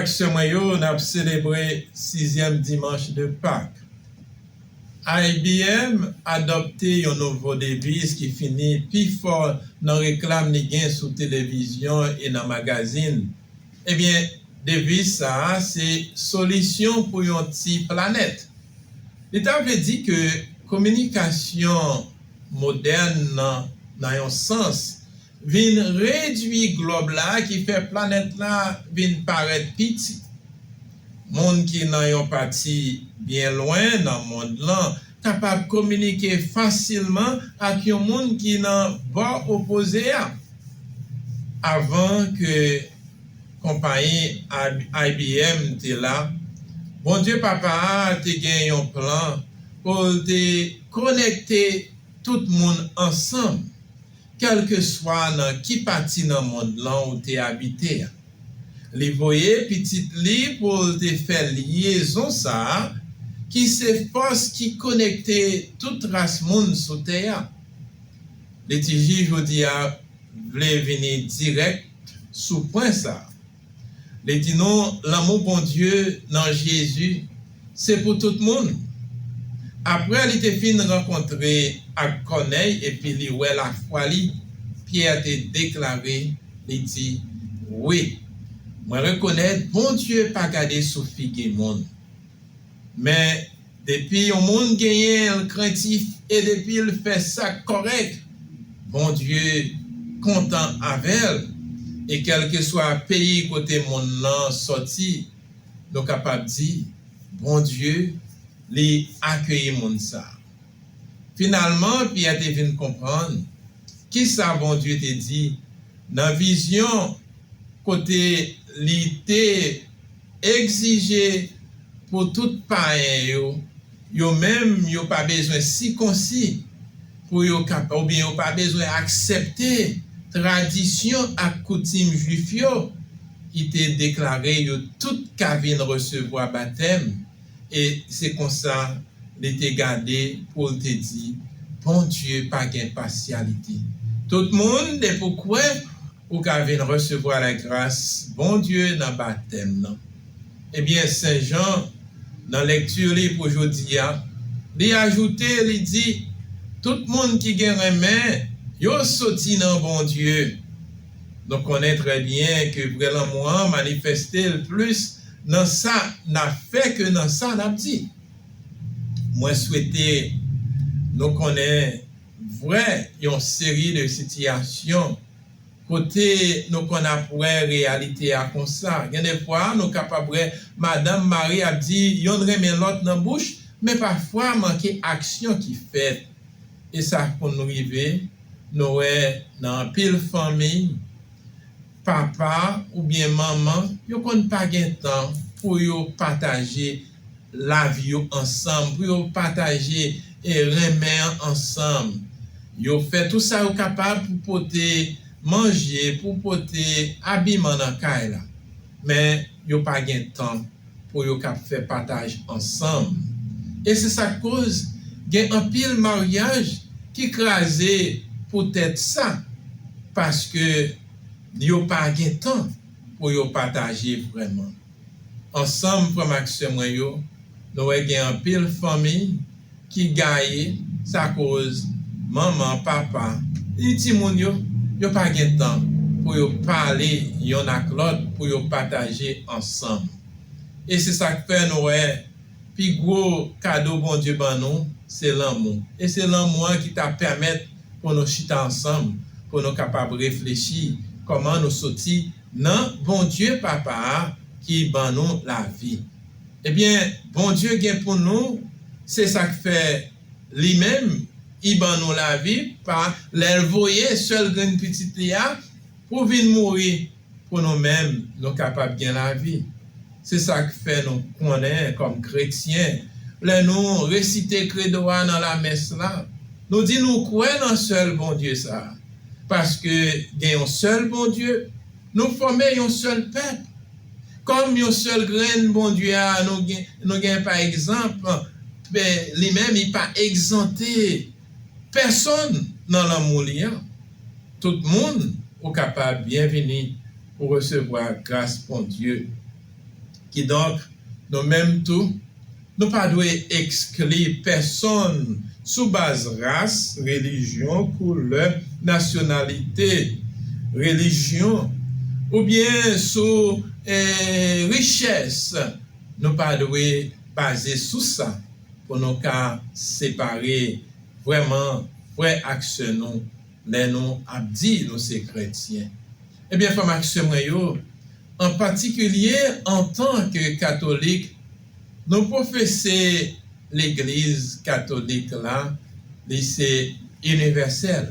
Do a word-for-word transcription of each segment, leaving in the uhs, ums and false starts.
Ak sè mwen yo, n ap selebre sizyèm dimanch de Pak. I B M adopte yon nouvo deviz ki fini pi fò nan reklam li gen sou televizyon e nan magazin. Ebyen, deviz sa a se solisyon pou yon ti planèt. Li ta vle di ke kominikasyon modèn nan, nan yon sans, vin redui glòb la ki fè planèt la vin parèt piti. Moun ki nan yon pati byen lwen nan mond lan kapab kominike fasilman ak yon moun ki nan bò opoze a. Avan ke konpayi I B M te la, Bondye Papa a te gen yon plan pou l te konekte tout moun ansanm, kèlkeswa nan ki pati nan mond lan ou te abite a. Li voye Pitit li pou l te fè lyezon sa a, ki se fòs ki konekte tout ras moun sou tè a. Litiji jodi a vle vini dirèk sou pwen sa a. Li di nou lanmou Bondye nan Jezi se pou tout moun. Apre li te fin rankontre ak Kònèy epi li wè lafwa li, Pyè te deklare, li di, wi, mwen rekonèt Bondye pa gade sou figi moun. Men depi yon moun genyen l krentif e depi l fè sa k kòrèk, Bondye kontan avè l. E kèlkeswa peyi kote moun nan sòti, nou kapab di, Bondye, li akeyi moun sa a. Finalman, Pyè te vin konprann kisa Bondye te di nan vizyon kote li te egzije pou tout payen yo, yo menm, yo pa bezwen sikonsi pou yo kapa, oubyen yo pa bezwen aksepte tradisyon ak koutim jwif yo. Li te deklare yo tout ka vin resevwa batèm, e se konsa li te gade pou l te di, Bondye pa gen pasyalite. Tout moun, depi w kwè, ou ka vin resevwa lagras Bondye nan batèm nan. Ebyen, Sen Jan, nan lekti li pou jodi a, li ajoute, li di, tout moun ki gen renmen, yo soti nan Bondye. Nou konnen trè byen ke vrè lanmou an manifeste l plis nan sa n ap fè ke nan sa n ap di. Mwen swete nou konnen vrè yon seri de sitiyasyon kote nou konn ap wè reyalite a konsa. Gen de fwa, nou kapab wè madanm, mari ap di yonn renmen lòt nan bouch, men pafwa manke aksyon ki fèt. E sa konn rive, nou wè nan anpil fanmi, papa oubyen manman, yo konn pa gen tan pou yo pataje lavi yo ansanm, pou yo pataje, e, renmen an ansanm. Yo fè tou sa yo kapab pou pote manje, pou pote abiman nan kay la. Men yo pa gen tan pou yo kab fè pataj ansanm. E se sa k koz gen anpil maryaj ki kraze poutèt sa, paske yo pa gen tan pou yo pataje vrèman. Ansanm, frè m ak sè mwen yo, nou wè gen anpil fanmi ki gaye, sa koz manman, papa, ni timoun yo, yo pa gen tan pou yo pale yonn ak lòt, pou yo pataje ansanm. E se sa k fè nou wè pi gwo kado Bondye ban nou, se lanmou. E se lanmou an ki ta pèmèt pou nou chita ansanm, pou nou kapab reflechi kòman nou soti nan Bondye Papa a ki ban nou lavi. Ebyen, Bondye gen pou nou, se sa k fè li menm, li ban nou lavi pa lè l voye sèl grenn pitit li a pou vin mouri pou nou menm, nou kapab gen lavi. Se sa k fè nou konnen kòm kretyen, lè nou resite kredo a nan lamès la, nou di nou kwè nan sèl Bondye sa a, paske gen yon sèl Bondye, nou fòme yon sèl pèp. Kòm yon sèl grenn Bondye a, nou gen, nou gen pa egzanp, pe-, li menm, li pa egzante pèsonn nan lanmou li an. Tout moun, ou kapab byenvini pou resevwa gras Bondye. Kidonk, nou menm tou, nou pa dwe ekskli pèsonn sou baz ras, relijyon, koulè, nasyonalite, relijyon, oubyen sou eh, richès. Nou pa dwe baze sou sa pou nou ka separe vrèman frè ak sè nou lè nou ap di nou se kretyen. Ebyen, frè m ak sè mwen yo, an patikilye antanke katolik, nou pwofese legliz katolik la, li se inivèsèl.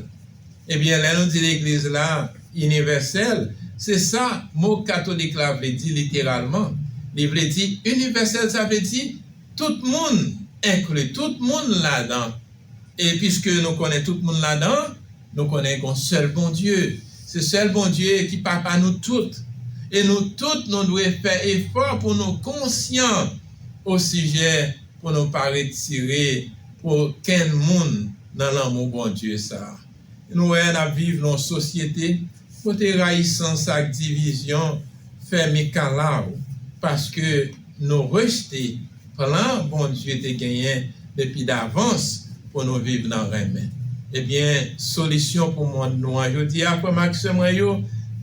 Ebyen, lè nou di legliz la inivèsèl, se sa mo katolik la vle di literalman. Li vle di inivèsèl, sa vle di tout moun enkli, tout moun ladan. E piske nou konnen tout moun ladan, nou konnen gon sèl Bondye. Se sèl Bondye ki papa nou tout. E nou tout, nou dwe fè efò pou nou konsyan osijè pou nou pa retire okenn moun nan lanmou Bondye sa a. Nou wè n ap viv nan yon sosyete kote rayisans ak divizyon fè mikalaw, paske nou rejte plan Bondye te genyen depi davans pou nou viv nan renmen. Ebyen, solisyon pou mond nou an jodi a, frè m ak sè mwen yo,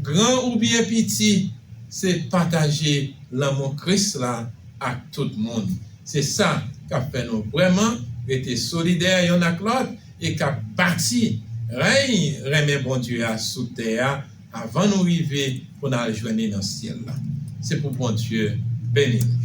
gran oubyen piti, se pataje lanmou Kris la ak tout moun. Se sa k ap fè nou vrèman rete solidè yonn ak lòt e k ap bati rèy renmen Bondye a sou tè a avan nou rive pou n al jwenn li nan syèl la. Se pou Bondye beni nou.